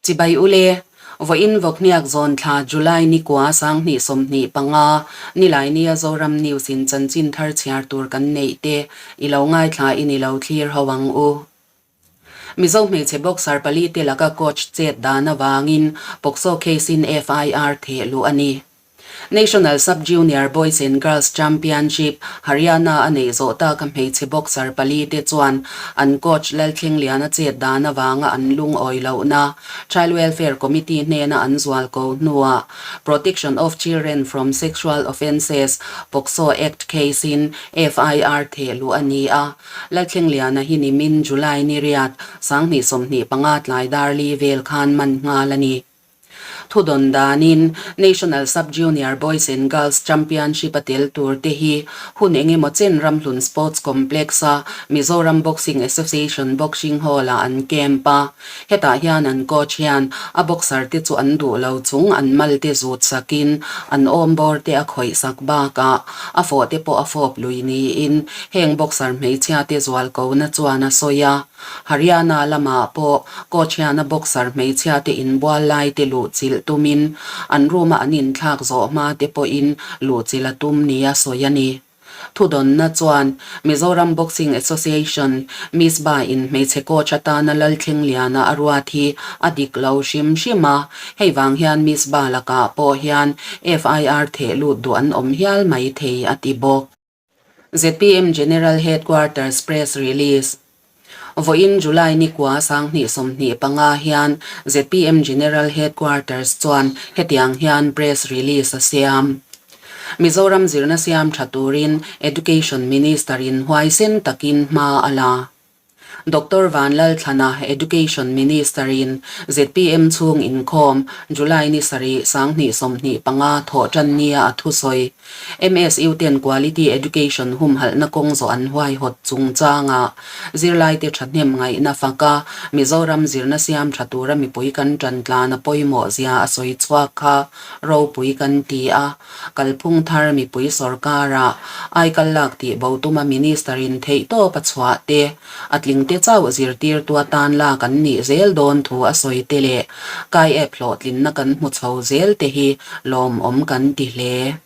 Chibai ule, Vawiin Vawkhniak zawn thla July ni kua 2025, Nilaini a Zoram News in chanchin thar chhiar tur kan neih te i lo ngaithla in i lo thlir ho ang u. Mizo hmeichhe boxer pali te laka coach chet dan avangin POCSO case in FIR theh luh a ni. National Sub-Junior Boys and Girls Championship, Haryana a neih zawh taka hmeichhe boxer pali te chuan an coach Lalthlengliana chet dan avanga an lungawi lohna Child Welfare Committee hnena an zual ko hnuah Protection of Children from Sexual Offences, POCSO, Act case in FIR theh luh a ni a. Lalthlengliana hi nimin July ni riat 2025 tlai dar li vel khan man nghal a ni. Thudawn danin National Sub-Junior Boys and Girls Championship a tel tur te hi hun eng emaw chen Ramhlun Sports Complex-a Mizoram Boxing Association Boxing Hall-ah an camp a. Hetah hian an coach hian a boxer te chu an duh lo chung an mal te zut sakin an awm bawr te a khawih sak bakah a fawh te pawh a fawp lui niin heng boxer hmeichhia te zual kona chuan a sawi a. Haryana lamah pawh coach hian a boxer hmeichhia te inbual lai te luhchilh tumin an room a an inthlak zawh hma te pawhin luhchilh a tum nia sawi a ni. Thudawnna chuan Mizoram Boxing Association, MISBA, in hmeichhe coach atana Lalthlengliana a ruat hi a dik lo hrim hrim a, hei vang hian MISBA lakah pawh hian FIR theh lut duh an awm hial mai thei a ti bawk. Zpm General Headquarters Press Release, Vawiin July ni kua 2025 hian zpm General Headquarters chuan hetiang hian press release a siam. Mizoram zirna siam tha turin Education Minister in huaisen takin hma a la. Doctor Vanlalthlana, Education Minister in zpm chhung inkhawm July ni sarih 2025 thawh tan nia a thusawi. MSU ten Quality Education humhalhna kawng zawh an huaihawt chungchangah zirlaite thahnem ngaihna faka Mizoram zirna siam tha tura mipui kan tan tlan a pawimawh zia a sawi chhuak kha ropui kan ti a. Kalphung thar mipui sorkarah aikal lak tih bo tuma Minister in theihtawp a chhuah te, a tling te chauh zirtirtu atan lak an nih zel dawn thu a sawi te leh kai app hlawhtlinna kan hmu chho zel te hi lawmawm kan ti hle.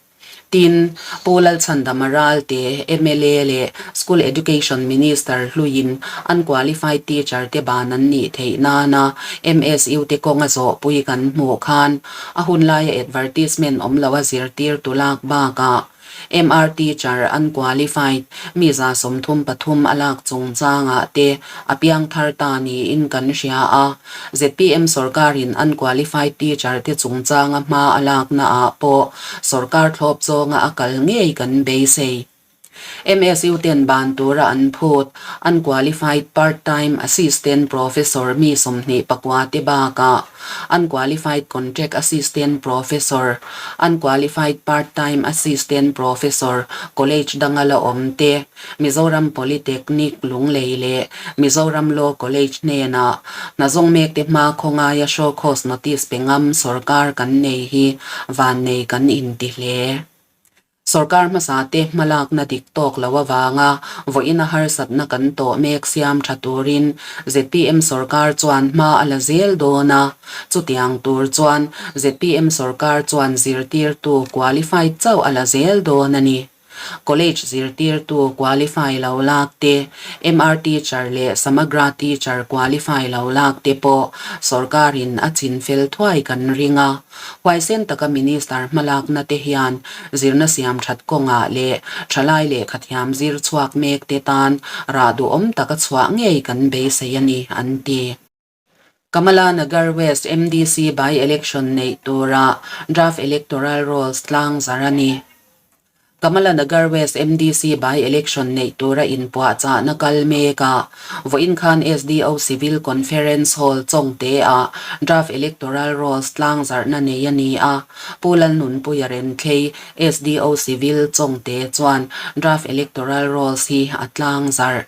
Tin, Pu Lalchhandama Ralte, mla leh School Education Minister hluiin unqualified teacher te ban an nih theih nana MSU te kawnga zawhpui kan hmuh khan A hun laia advertisement awm lo a zirtirtu lak bakah MR teacher unqualified mi 33 a lak chungchangah te a piang thar ta niin kan hria a. Zpm sorkarin unqualified teacher te chungchanga hma a laknaah pawh sorkar thlawp zawnga a kal ngei kan beisei. MSU ten ban tura an phut, unqualified part-time assistant professor mi 29 te bakah unqualified contract assistant professor, unqualified part-time assistant professor college danga la awm te, Mizoram Polytechnic Lunglei leh Mizoram Law College hnenah hna zawng mek te hma khawngaia show cause notice pe ngam sorkar kan nei hi vannei kan inti hle. Sorkar hmasa te hmalakna dik tawk lo avanga vawiina harsatna kan tawh mek siam tha turin zpm sorkar chuan hma a la zel dawn a, chutiang tur chuan zpm sorkar chuan zirtirtu qualified chauh a la zel dawn a ni. College zirtirtu qualify lo lak te, MR teacher leh Samagra teacher qualify lo lak te pawh sorkarin a chinfel thuai kan ring a. Huaisen taka Minister hmalakna te hian zirna siam that kawngah leh thalai lehkhathiam zir chhuak mek te tan rah duhawm taka chhuah ngei kan beisei a ni, an ti. Kamala Nagar West MDC by-election neih tura draft electoral rolls tlang zar a ni. Kamala Nagar West MDC by-election neih tura inpuahchahna kal mek a, vawiin khan SDO Civil Conference Hall Chawngte-ah Draft Electoral Rolls tlangzarhna nei a ni a, Pu Lalnunpuia Renthlei, SDO Civil Chawngte chuan Draft Electoral Rolls hi a tlangzarh.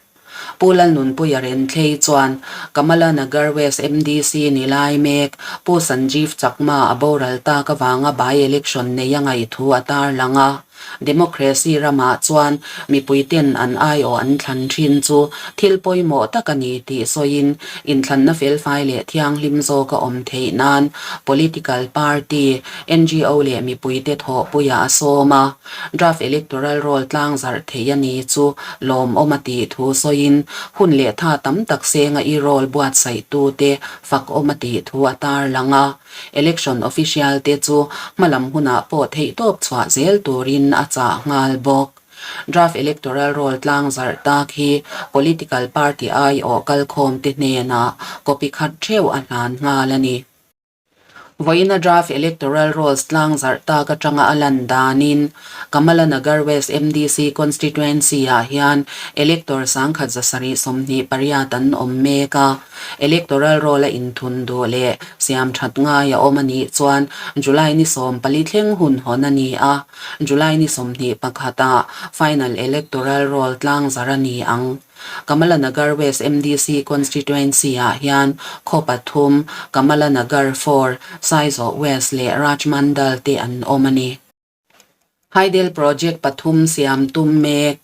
Pu Lalnunpuia Renthlei chuan Kamala Nagar West MDC ni lai mek Pu Sanjeev Chakma a boral tak avanga by-election nei a ngaih thu a tarlang a. Democracy ramah chuan mipuiten an aiawh an thlan thin chu thil pawimawh tak a ni tih sawiin inthlanna felfai leh thianghlim zawk a awm theih nan political party, ngo leh mipuite thawhpuiah a sawm a. Draft Electoral Roll tlangzarh theih a ni chu lawmawm a tih thu sawiin hun leh tha tam tak senga i roll buatsaihtute fakawm a tih thu a tarlang a. Election official te chu hmalam hunah pawh theihtawp chhuah zel turin a chah nghal bawk. Draft Electoral Roll tlang zarh tak hi political party aiawh kalkhawm te hnenah copy khat theuh a hlan nghal a ni. Vawiina Draft Electoral Rolls tlang zarh tak atanga a lan danin Kamala Nagar West MDC constituency ah hian elector 1728 an awm mek a. Electoral Roll a inthun duh leh siam that ngai a awm a nih chuan July ni 14 thleng hun hawn a ni a, July ni 21 ah Final Electoral Roll tlang zar a ni ang. Kamala Nagar West MDC Constituency ah hian khaw pathum, Kamala Nagar 4, Saizawh West leh Rajmandal te an awm a ni. Hydel Project pathum siam tum mek.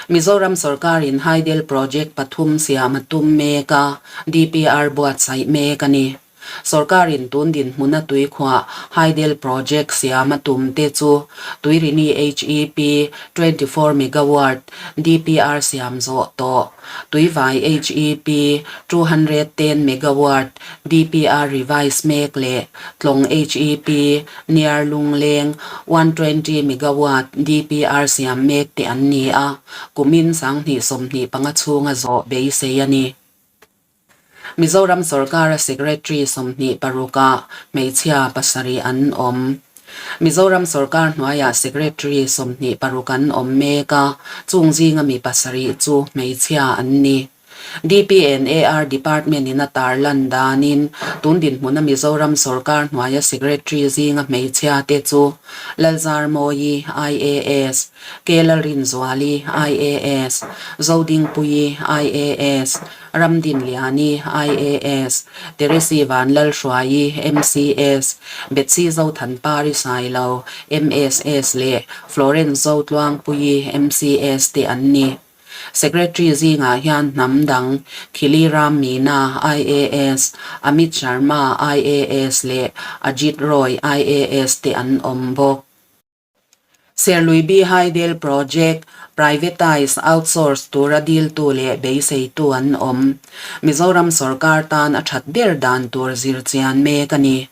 Mizoram sorkarin Hydel Project pathum siam a tum mek a, DPR buatsaih mek a ni. Sorkarin tun dinhmuna tuikhuah Hydel Project siam a tum te chu Tuirini HEP 24 Megawatt DPR siam zawh tawh, Tuivai HEP 210 Megawatt DPR revise mek leh Tlawng HEP Near Lungleng, 120 megawatt DPR siam mek te an ni a, kumin 2025 chhunga zawh beisei a ni. Mizoram sorkara Secretary 26 ah hmeichhia pasarih an awm. Mizoram sorkar hnuaiah Secretary 26 an awm mek a, chung zinga mi pasarih chu hmeichhia an ni. DPNAR Department-in a tarlan danin tun dinhmuna Mizoram sorkar hnuaia Secretary zinga hmeichhia te chu Lalzarmawi, IAS, K Lalrinzuali, IAS, Zodingpuii, IAS, Ramdinliani, IAS, Teresi Vanlalhruaii, MCS, Betsy Zothanpari Sailo, MSS leh Florence Zotluangpuii, MCS te an ni. Secretary zingah hian hnam dang Khili Ram Meena, IAS, Amit Sharma, IAS leh Ajit Roy, IAS te an awm bawk. Serlui Hydel Project privatise, outsource tura diltu leh beiseitu an awm. Mizoram sorkar tan a that ber dan tur zir chian mek a ni.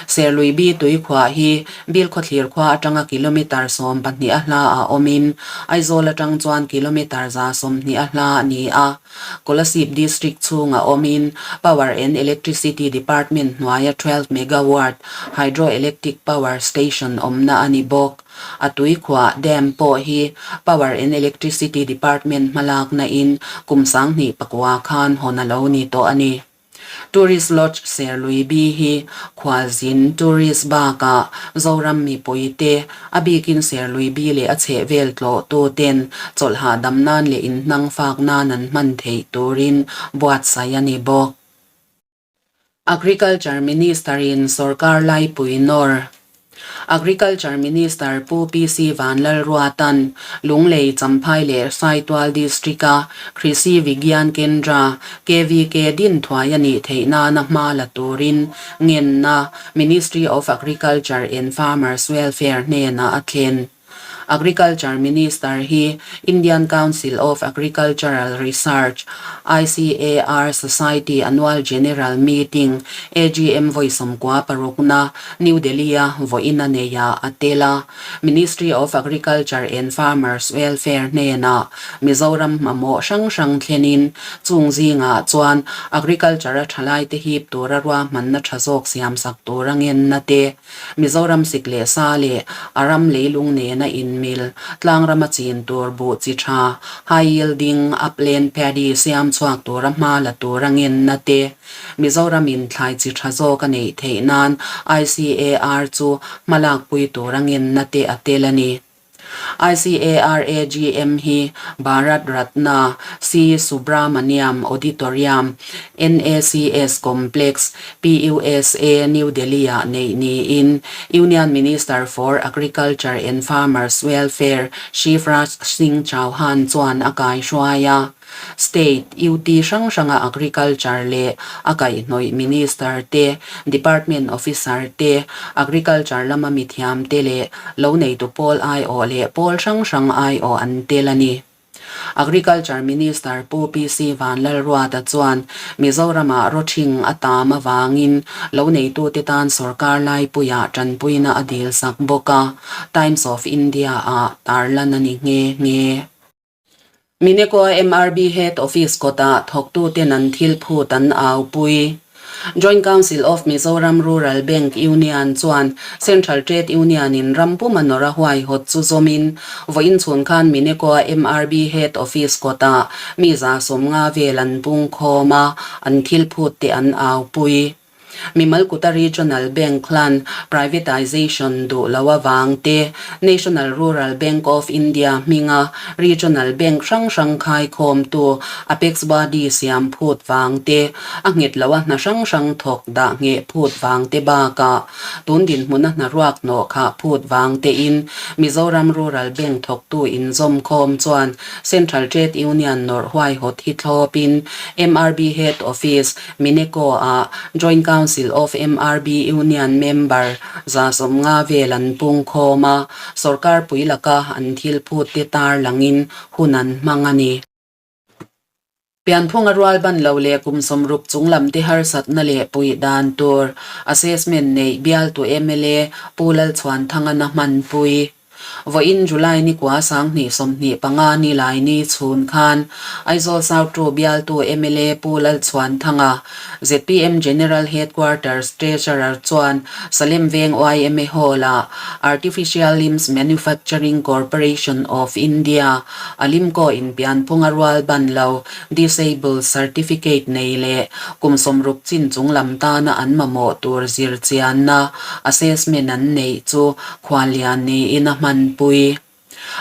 Serlui Bi tuikhuah hi Bilkhawthlir khua atanga kilometre 12 a hla ah awmin Aizawl atang chuan kilometre 120 a hla a ni a. Kolasib District chhungah awmin Power and Electricity Department hnuaia 12 megawatt hydroelectric power station awmna a ni bawk. A tuikhuah dam pawh hi Power and Electricity Department hmalakna in kum 2009 khan hawn a lo ni tawh a ni. Tourist Lodge Serlui Bi hi khualzin tourist bakah Zoram mipui te, a bikin Serlui Bi leh a chhehvel tlawhtu ten chawlh hahdam nan leh inhnang fak nan an hman theih turin buatsaih a ni bawk. Agriculture Minister in sorkar laipui nawr Agriculture Minister Pu PC Vanlalruata'n Lunglei, Champhai leh Saitual District-a Krishi Vigyan Kendra, KVK, din thuai a nih theih nana hma la turin ngenna Ministry of Agriculture and Farmers Welfare hnenah a thlen. Agriculture Minister hi Indian Council of Agricultural Research, ICAR, Society Annual General Meeting, AGM, vawi sawmkua parukna New Delhi-a vawiin a nei ah a tel a. Ministry of Agriculture and Farmers Welfare hnenah Mizoram mamawh hrang hrang thlenin chung zingah chuan Agriculture-a thalaite hip tura ruahmanna tha zawk siamsak tura ngenna te, Mizoram sik leh sa leh a ram leilung nena inmil, tlangrama chin tur buh chi tha, high yielding upland paddy siam chhuak tura hma la tura ngenna te, Mizoram in thlai chi tha zawk a neih theih nan ICAR chu hmalakpui tura ngenna te a tel a ni. ICAR AGM hi Bharat Ratna C. Subramaniam Auditorium, NACS Complex, PUSA, New Delhi-ah neih niin Union Minister for Agriculture and Farmers Welfare Shivraj Singh Chauhan chuan a kaihruai a. State, UT hrang hranga Agriculture leh a kaihhnawih Minister te, Department Officer te, Agriculture lama mithiam te leh lo neitu pawl aiawh leh pawl hrang hrang aiawh an tel a ni. Agriculture Minister Pu PC Vanlalruata chuan Mizoramah rawthing a tam avangin lo neitute tan sorkar laipuiah tanpuina a dilsak bawk a, Times of India-ah tarlan a ni nghe nghe. Mineko MRB Head Office kawtah thawktuten an thil phut an aupui. Joint Council of Mizoram Rural Bank Union chuan Central Trade Union in ram puma nawr a huaihawt chu zawmin vawiin chhun khan Mineko MRB Head Office kawtah mi 150 vel an pung khawm a, an thil phut te an aupui. Mimal kuta Regional Bank hlan privatization duh lo avang te, National Rural Bank of India hminga Regional Bank hrang hrang khaikhawmtu Apex Body siam phut vang te, a nghet loa hna hrang hrang thawk dah ngheh phut vang te bakah tun dinhmuna hna ruak hnawh khah phut vang tein Mizoram Rural Bank thawktu inzawmkhawm chuan Central Trade Union nawrh huaihawt hi thlawpin MRB Head Office Mineko-ah Joint Council of MRB Union member 150 vel an pung khawm a, sorkar pui laka an thil phut te tar langin hun an hmang a ni. Pianphunga rual ban lo leh kum 60 chung lam te harsatna leh puih dan tur assessment neih bialtu mla Pu Lalchhuanthanga na hmanpui. Vawiin July ni kua 2025 ni lai ni chhun khan Aizawl South Two bialtu mla Pu Lalchhuanthanga, zpm General Headquarters Treasurer chuan Salem Veng yma Hall-ah Artificial Limbs Manufacturing Corporation of India a limkaw inpianphunga rual ban lo Disabled Certificate nei leh kum 60 chin chung lam tana an mamawh tur zirchianna assessment an neih chu Khuallian niin a hmanpui.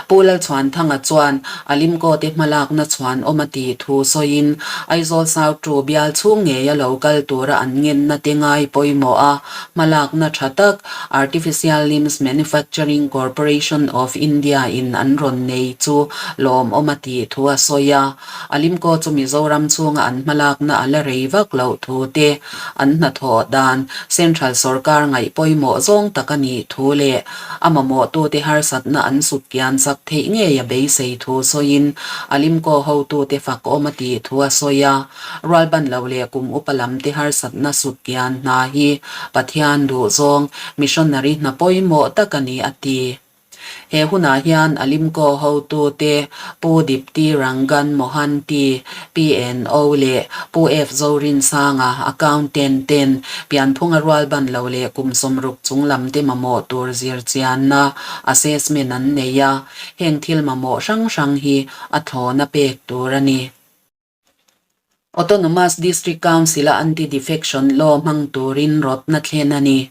Pu Lalchhuanthanga chuan a limkawte hmalakna chhuan awm a tih thu sawiin Aizawl South Two bial chhung ngeia lo kal tura an ngenna te ngai pawimawh a hmalakna tha tak Artificial Limbs Manufacturing Corporation of India in an rawn nei chu lawmawm a tih thu a sawi a. A limkaw chu Mizoram chhunga an hmalakna a la rei vak loh thu te, an hnathawh dan Central sorkar ngaih pawimawh zawng tak a nih thu leh a mamawhtute harsatna an sut kian chak theih ngei a beisei thu sawiin a limkaw hotute fakawm a tih thu a sawi a. Rualban lo leh kum upa lamte harsatna sut kian hna hi Pathian duhzawng missionary hna pawimawh tak a ni a ti. He hunah hian Alimco hotute Pu Dipti Rangan Mohanty, PNO leh Pu F Zorinsanga, Accountant ten pianphunga rualban lo leh kum 60 chung lam te mamawh tur zirchianna, assessment, an nei a, heng thil mamawh hrang hrang hi a thlawna pek tur a ni. Autonomous District Council-a Anti-Defection Law hmang turin rawtna thlen a ni.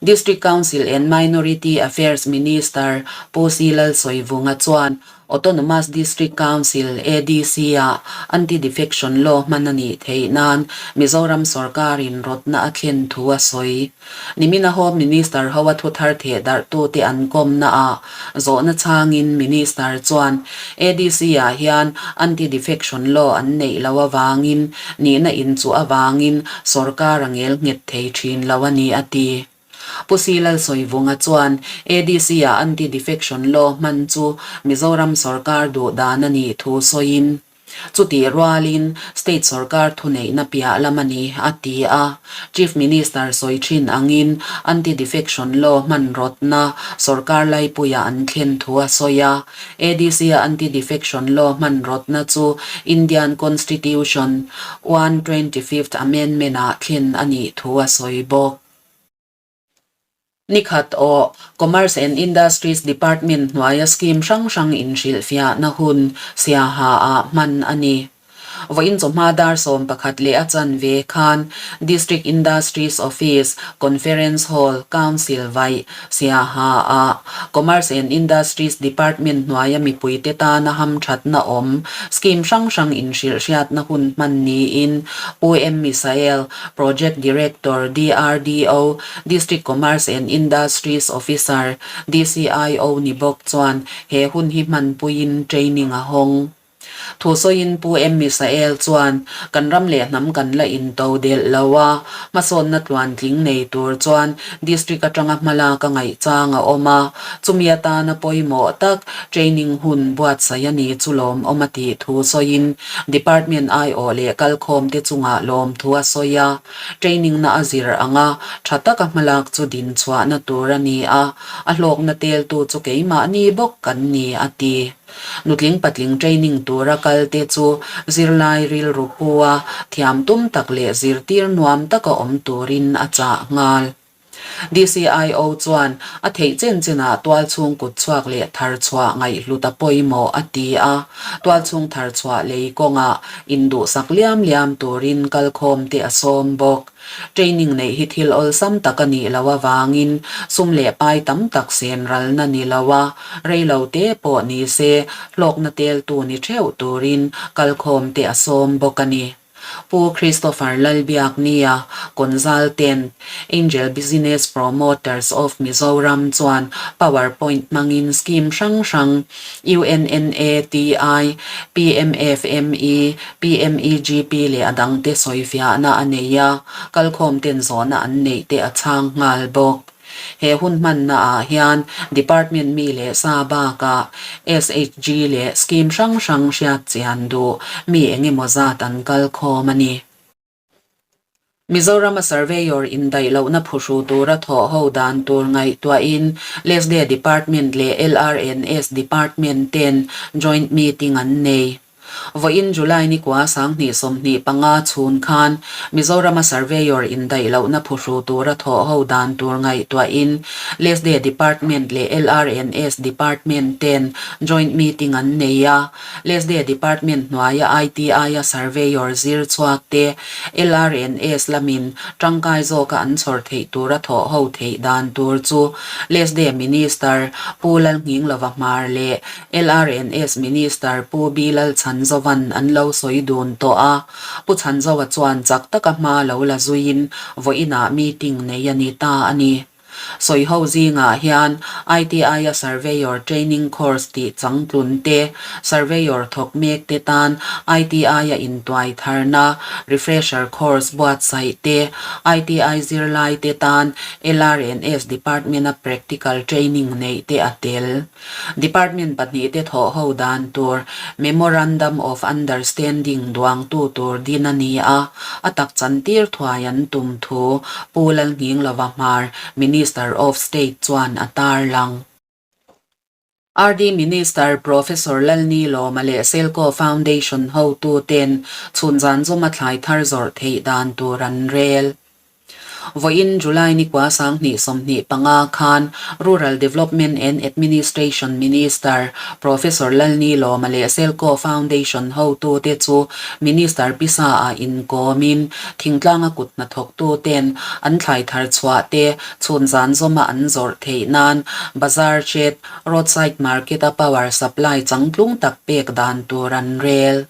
District Council and Minority Affairs Minister Pu C. Lalsawivunga chuan Autonomous District Council, ADC, ah Anti-Defection Law hman a nih theih nan Mizoram sorkarin rawtna a thlen thu a sawi. Nimina Home Minister ho a thuthar theh darhtute an kawmna ah zawhna chhangin Minister chuan ADC ah hian anti-defection law an neih loh avangin nihna inchuh avangin sorkar a ngel nghet thei thin lo a ni a ti. Pu C. Lalsawivunga chuan ADC ah anti-defection law hman chu Mizoram sorkar duh dan a nih thu sawiin, Chutih rualin State sorkar thuneihna piah lam a ni, a ti a. Chief Minister sawi thin angin Anti-Defection Law hmanrawtna sorkar laipuiah an thlen thu a sawi a. ADC-a Anti-Defection Law hmanrawtna chu Indian Constitution one twenty-fifth Amendment-ah thlen a nih thu a sawi bawk. Nikhat aw, Commerce and Industries Department hnuaia scheme hrang hrang inhrilhfiahna hun Siaha ah hman a ni. Vawiin chawhma dar 11 leh a chanve khan District Industries Office, Conference Hall, Council vaih Siaha ah Commerce and Industries Department hnuaia mipuite tana hamthatna awm scheme hrang hrang inhrilhhriatna hun hman niin Pu M. Misael, Project Director, DRDO, District Commerce and Industries Officer, DCIO, ni bawk chuan he hun hi hmanpuiin training a hawng. Thusawiin Pu M. Misael chuan, Kan ram leh hnam kan la into delh lo a, hmasawnna tluantling nei tur chuan District atanga hmalak a ngaihchang a awm a, chumi atana pawimawh tak training hun buatsaih a ni chu lawmawm a tih thu sawiin Department aiawh leh kalkhawmte chungah lawmthu a sawi a. Training na a zir ang a, tha taka hmalak chu din chhuahna tur a ni a, a hlawkna teltu chu keimahni bawk kan ni, a ti. Nutling patling training tura kal te chu zirlai rilru pu a, thiam tum tak leh zirtir nuam taka awm turin a chah nghal. DCIO chuan a theih chen chenah tualchhung kut chhuak leh thar chhuah ngaihhlut a pawimawh a ti a, tualchhung thar chhuah lei kawngah induhsak liam liam turin kalkhawm te a sawm bawk. Training neih hi thil awlsam tak a nih loh avangin sum leh pai tam tak sen ralna ni lo a, rei lo te pawh ni se hlawkna teltu ni theuh turin kalkhawm te a sawm bawk a ni. Pu Christopher Lalbiaknia, Consultant, Angel Business Promoters of Mizoram chuan Power Point hmangin scheme hrang hrang, UNNATI, PMFME, PMEGP leh a dangte sawifiahna a nei a, kalkhawm ten zawhna an neih te a chhang nghal bawk. He hun hmanna ah hian Department mi leh sa bakah SHG leh scheme hrang hrang hriat chian duh mi engemaw zat an kalkhawm a ni. Mizorama Surveyor indaih lohna phuhru tura thawh ho dan tur ngaihtuahin LESDE Department leh LRNS Department ten Joint Meeting an nei. Vawiin July nikua 2025 chhun khan Mizorama Surveyor indaih lohna phuhru tura thawh ho dan tur ngaihtuahin LESDE Department leh LRNS Department ten Joint Meeting an nei a. LESDE Department hnuaia ITI-a Surveyor zir chhuak te, LRNS lamin tangkai zawka an chhawr theih tura thawh ho theih dan tur chu LESDE Minister Pu Lalnghinglova Hmar leh LRNS Minister Pu B Lalchhanzovan an lo sawi dun tawh a. Pu Chhanzova chuan chak taka hma lo la zuiin vawiinah meeting nei a ni ta a ni. Sawiho zingah hian ITI-a Surveyor Training Course tih changtlun te, Surveyor thawk mek te tan ITI-a intuai tharna Refresher Course buatsaih te, ITI zirlai te tan LRNS Department-a Practical Training neih te a tel. Department pahnihte thawh ho dan tur Memorandum of Understanding duangtu tur din a ni a, a tak chantir thuai an tum thu Pu Lalnghinglova Hmar, Minister of State chuan a tarlang. RD Minister Professor Lalnilawma leh Selco Foundation hotuten chhun zan zawma thlai thar zawrh theih dan tur an rel. Vawiin July nikua 2025 khan Rural Development and Administration Minister Professor Lalnilawma leh Selco Foundation hotute chu Minister pisa ah inkawmin thingtlanga kut hnathawktuten an thlai thar chhuah te chhun zan zawma an zawrh theih nan Bazar Shed, Roadside Market a power supply changtlung tak pek dan tur an rel.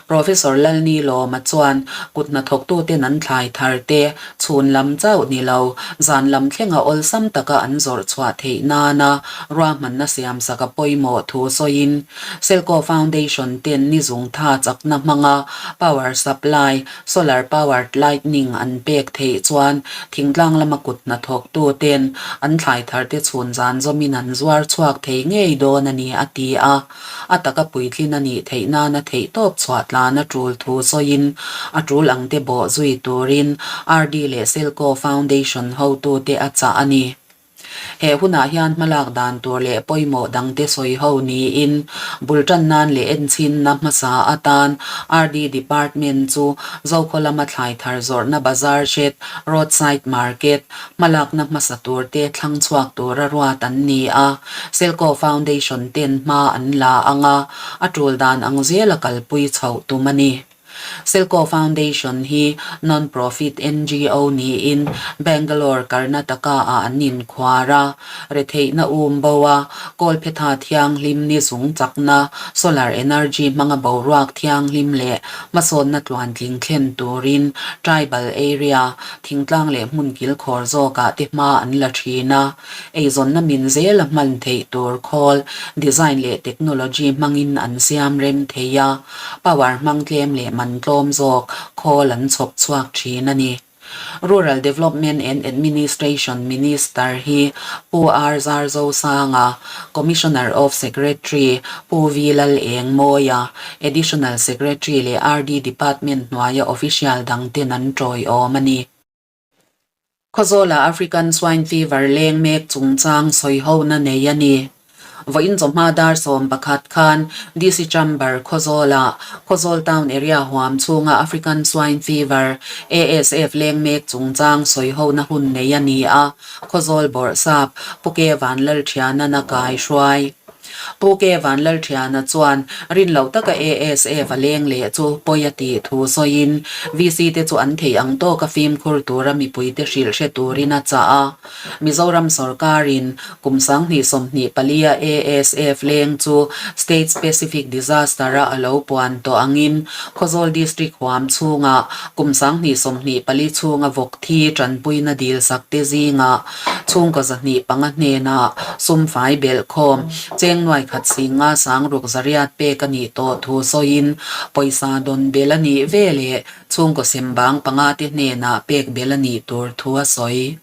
Professor Lalnilawma chuan kut hnathawktuten an thlai thar te, chhun lam chauh ni lo, zan lam thlenga awlsam taka an zawrh chhuah theih nana ruahmanna siamsak a pawimawh thu sawiin, Selco Foundation ten ni zung tha chakna hmanga power supply, solar powered lightning an pek theih chuan thingtlang lama kut hnathawktuten an thlai thar te chhun zan zawmin an zuar chhuak thei ngei dawn a ni, a ti a. A taka puitlin a nih theih nana theihtawp chhuah tlan a tul thu sawiin a tul ang te bawh zui turin RD leh Selco Foundation hotute a chah a ni. He hunah hian hmalak dan tur leh pawimawh dangte sawi ho niin bul tan nan leh enchhinna hmasa atan RD Department chu Zokhaw lama thlai thar zawrhna bazar shed, roadside market, Hmalakna hmasa turte thlang chhuak tura ruat an ni a, Selco Foundation ten hma an la ang a, a tul dan ang zela kalpui chhoh tum a ni. Selco Foundation hi non-profit NGO niin Bangalore, Karnataka-ah an inkhuar a. Retheihna um bo a, kawlphetha thianghlim ni zung chakna, solar energy hmanga boruak thianghlim leh hmasawnna tluantling thlen turin tribal area, thingtlang leh hmun kilkhawr zawkah te hma an la thin a. Eizawnna min zela hman theih tur khawl, design leh technology hmangin an siam rem thei a, power hmang tlem leh man tlawm zawk khawl an chhawp chhuak thin a ni. Rural Development and Administration Minister hi Pu R Zarzosanga, Commissioner of Secretary Pu V Lalengmawia, Additional Secretary leh RD Department hnuaia official dangten an tawiawm a ni. Khawzawla African Swine Fever leng mek chungchang sawihona nei a ni. Vawiin chawhma dar 11 khan DC Chamber Khawzawlah Khawzawl Town Area huam chhunga African Swine Fever, ASF, leng mek chungchang sawihona hun nei a ni a, Khawzawl Bawrhsap Pu Ke Vanlalthianan a kaihruai. Pu Ke Vanlalthiana chuan rin loh taka ASF a leng leh chu pawi a tih thu sawiin VC te chu an theih ang tawka fimkhur tura mipuite hrilh hre turin a chah a. Mizoram sorkarin kum 2024 a ASF leng chu State Specific Disaster-a a lo puan tawh angin Khawzawl District huam chhungah kum 2024 chhunga vawk thi tanpuina dil sak te zingah Chhungkaw 205 hnenah sum fai belh khawm cheng nuai khat singa sang ruk zariat pek a nih tawh thu sawiin pawisa dawn bel a nih ve leh chhungkaw sem bang panga te hnenah pek bel a nih tur thu a sawi.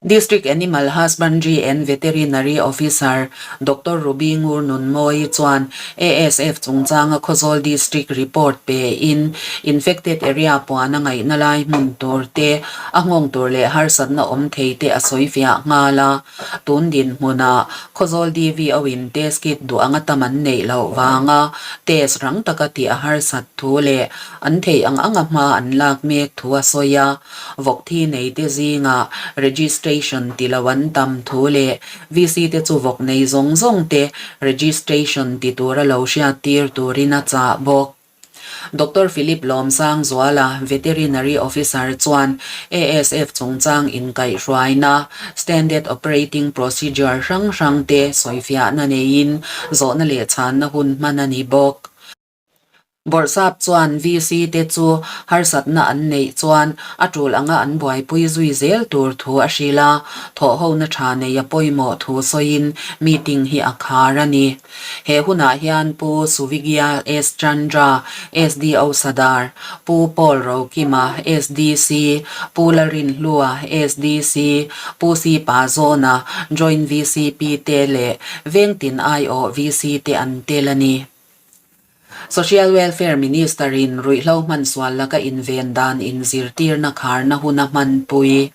District Animal Husbandry and Veterinary Officer Doctor Ruby Ngur Nunmawi chuan ASF chungchanga Khawzawl District report pein infected area puan a ngaihna lai hmun tur te A nghawng tur leh harsatna awm thei te a sawi fiah nghal a, tun dinhmunah Khawzawl DVO in test kit duh anga tam an neih loh vanga test rang taka tih a harsat thu leh an theih ang anga hma an lak mek thu a sawi a. Vawk thi nei te zingah registration ti lo an tam thu leh VC te chu vawk nei zawng zawng te registration ti tura lo hriattir turin a chah bawk. Doctor Philip Lawmsangzuala, Veterinary Officer chuan ASF chungchang inkaihhruaina, Standard Operating Procedure hrang hrangte sawifiahna neiin zawhna leh chhanna hun hman a ni bawk. Bawrhsap chuan VC te chu harsatna an neih chuan a tul anga an buaipui zui zel tur thu a hrilh a, thawhhona tha nei a pawimawh thu sawiin meeting hi a khar a ni. He hunah hian Pu Suvigya S. Chandra, SDO Sadar, Pu Paul Rokima, SDC, Pu Lalrinhlua, SDC, Pu Si Pa Zawna, Joint VCP te leh Vengtin aiawh VC te an tel a ni. Social Welfare Minister-in ruihhlo hmansual laka inven dan inzirtirna kharna huna hmanpui.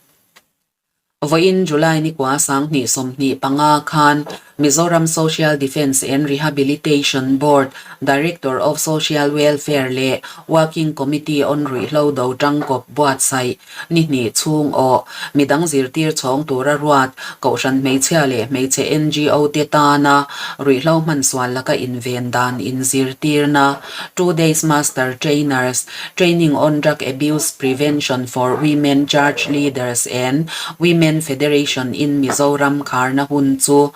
Vawiin July ni kua 2025 khan Mizoram Social Defence and Rehabilitation Board Director of Social Welfare leh Working Committee on Ruihhlo Do Tangkawp buatsaih ni hnih chhung awh midang zirtir chhawng tura ruat Kohhran hmeichhia leh hmeichhe NGO te tana ruihhlo hmansual laka inven dan inzirtirna Two Days Master Trainers, Training on Drug Abuse Prevention for Women Church Leaders and Women Federation in Mizoram kharna hun chu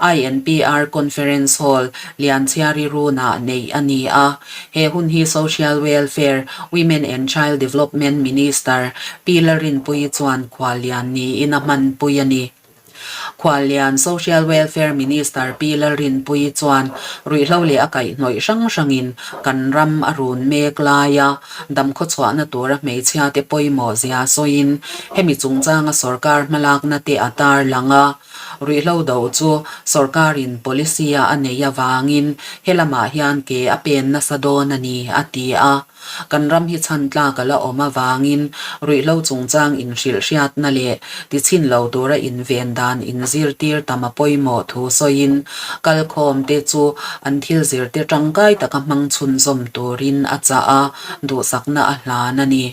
INPR Conference Hall, Lianchhiari Runah neih a ni a. He hun hi Social Welfare, Women and Child Development Minister Pi Lalrinpuii chuan khuallian niin a hmanpui a ni. Khuallian Social Welfare Minister Pi Lalrinpuii chuan ruihhlo leh a kaihhnawih hrang hrangin kan ram a run mek laia damkhawchhuahna tura hmeichhiate pawimawh zia sawiin hemi chungchanga sorkar hmalakna te a tarlang a. Ruihhlo do chu sorkarin policy-a a neih avangin helamah hian ke a pen nasa dawn a ni, a ti a. Kan ram hi chhan tlak a la awm avangin ruihhlo chungchang inhrilhhriatna leh tichhin lo tura inven dan inzirtir tam a pawimawh thu sawiin kalkhawmte chu an thil zirte tangkai taka hmang chhunzawm turin a chah a, duhsakna a hlan a ni.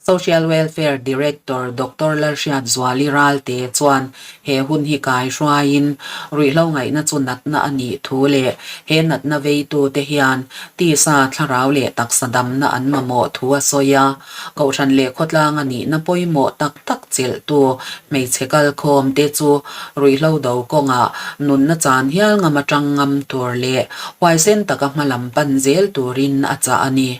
Social Welfare Director Doctor Lalhriatzuali Ralte chuan he hun hi kai hruaiin ruihhlo ngaihna chu natna a nih thu leh he natna veitute hian tisa, thlarau leh taksa damna an mamawh thu a sawi a. Kohhran leh khawtlang a nihna pawimawh tak tak chelhtu hmeichhe kalkhawmte chu ruihhlo do kawngah nunna chan hial ngam atang ngam tur leh huaisen taka hmalam pan zel turin a chah a ni.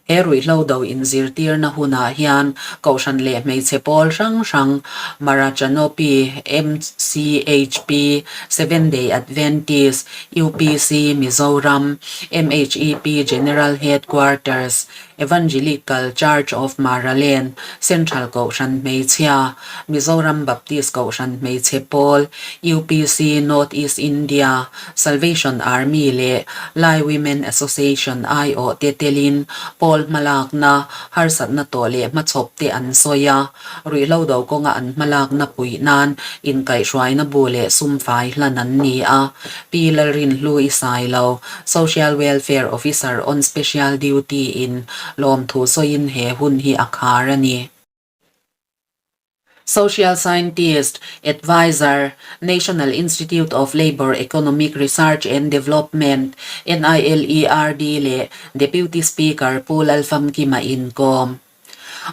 He ruihhlo do inzirtirna hunah hian Kohhran leh hmeichhe pawl hrang hrang Mara Canopy, MCHP, Seventh Day Adventist, UPC, Mizoram, MHEP General Headquarters, Evangelical Church of Maraland, Central Kohhran Hmeichhia, Mizoram Baptist Kohhran Hmeichhe Pawl, UPC North East India, Salvation Army leh Lai Women Association aiawh te telin pawl hmalakna, harsatna tawh leh hmachhawp te an sawi a, ruihhlo do kawnga an hmalakna puih nan inkaihhruaina bu leh sumfai hlan an ni a. Pi Lalrinhlu i sai lo, Social Welfare Officer on Special Duty in lawmthu sawiin he hun hi a khar a ni. Social Scientist, Adviser, National Institute of Labour Economic Research and Development, NILERD, leh Deputy Speaker Pu Lalfamkima inkawm.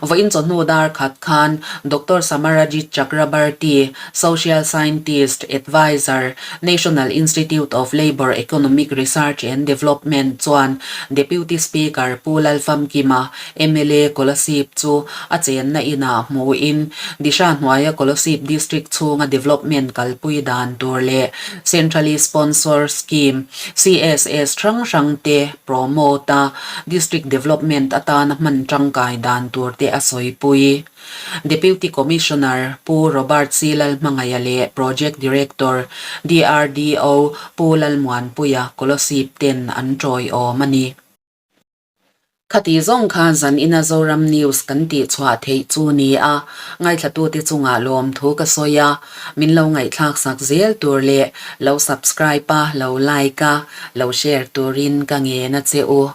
Vawiin chawhnu dar khat khan Doctor Samarajit Chakrabarti, Social Scientist, Adviser, National Institute of Labour Economic Research and Development chuan Deputy Speaker Pu Lalfamkima Mla Kolasib chu a chenna inah hmuhin Disha hnuaia Kolasib District chhunga development kalpui dan tur leh Centrally Sponsor Scheme, CSS, hrang hrang te promote a, District development atana hman tangkai dan tur te a sawipui. Deputy Commissioner Pu Robert C. Lalhmangaia leh Project Director, DRDO, Pu Lalmuanpuia Kolasib ten an tawiawm a ni. Khati zawng kha zan ina Zoram News kan tih chhuah theih chu ni a, ngaithlatute chungah lawmthu ka sawi a, min lo ngaihthlak sak zel tur leh lo subscribe a, lo like a, lo share turin ka ngen a che u.